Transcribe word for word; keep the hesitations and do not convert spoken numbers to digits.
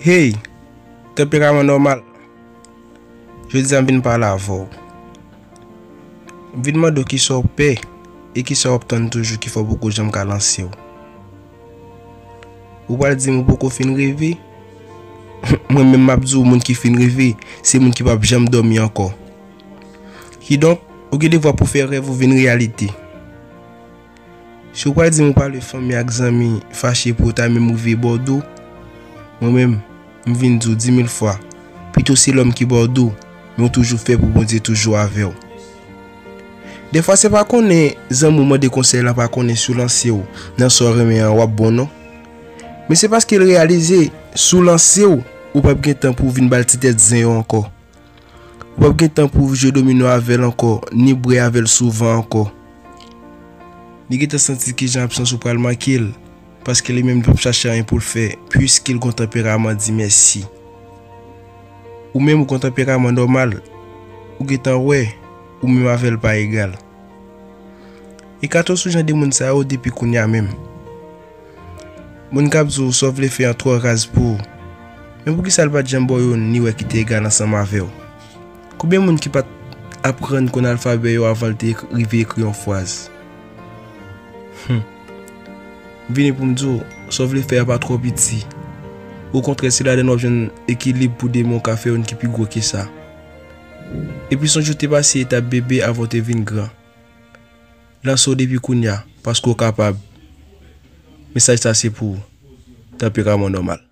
Hey, tanperaman nòmal. Jodi a m vin pale avè w. M vin mande w kisa w pè e kisa w ap tann toujou ki fè w poko janm ka lanse w. Ou pral di m ou poko fin reve? Mwen menm m ap di w, moun ki fin reve, se moun ki p ap janm dòmi ankò. Kidonk, ou gen devwa pou fè rèv ou vin reyalite. Si w pral di m ou pa lwe fanmi ak zanmi fache pou yo ta menm rive bò w do, mwen menm, m vin di w dimil fwa, pito se lòm ki bò w do, men w toujou fè pou Bondye toujou avè w. Dèfwa se pa konnen zanmi w mande konsèy la pa konnen si w lanse w nan sa w renmen an w ap bon non. Men se paske l reyalize si w lanse w, ou p ap gen tan pou w vin ba l ti tèt zen yo ankò. Ou p ap gen tan pou w jwe domino avè l ankò, ni bwè avè l souvan ankò. Li gentan santi kijan absans ou pral manke l, paske li menm li p ap chache anyen pou l fè, piske l gen yon tanperaman di mèsi. Ou menm ou gen yon tanperaman nòmal, ou gentan wè, ou menm avè l pa egal. Ekate w sou jan de moun sa yo depi kounye a menm. Moun k ap di w sa w vle fè an twò raz pou ou. Men poukisa l pa t janm ba w youn li wè ki te egal ansanm avè w? Konbyen moun ki pa t aprann konn alfabè yo avan l te ek- rive ekri yon fraz? Hum. M vini pou m di w, sa w vle fè a pa twò piti. Okontrè, se ladan l w ap jwenn ekilib pou demen w ka fè youn ki pi gwo ke sa. Epi sonje w te pase etap bebe avan w te vin gran. Lanse w depi kounye a, paske w kapab. Mesaj sa se pou ou. Tanperaman nòmal.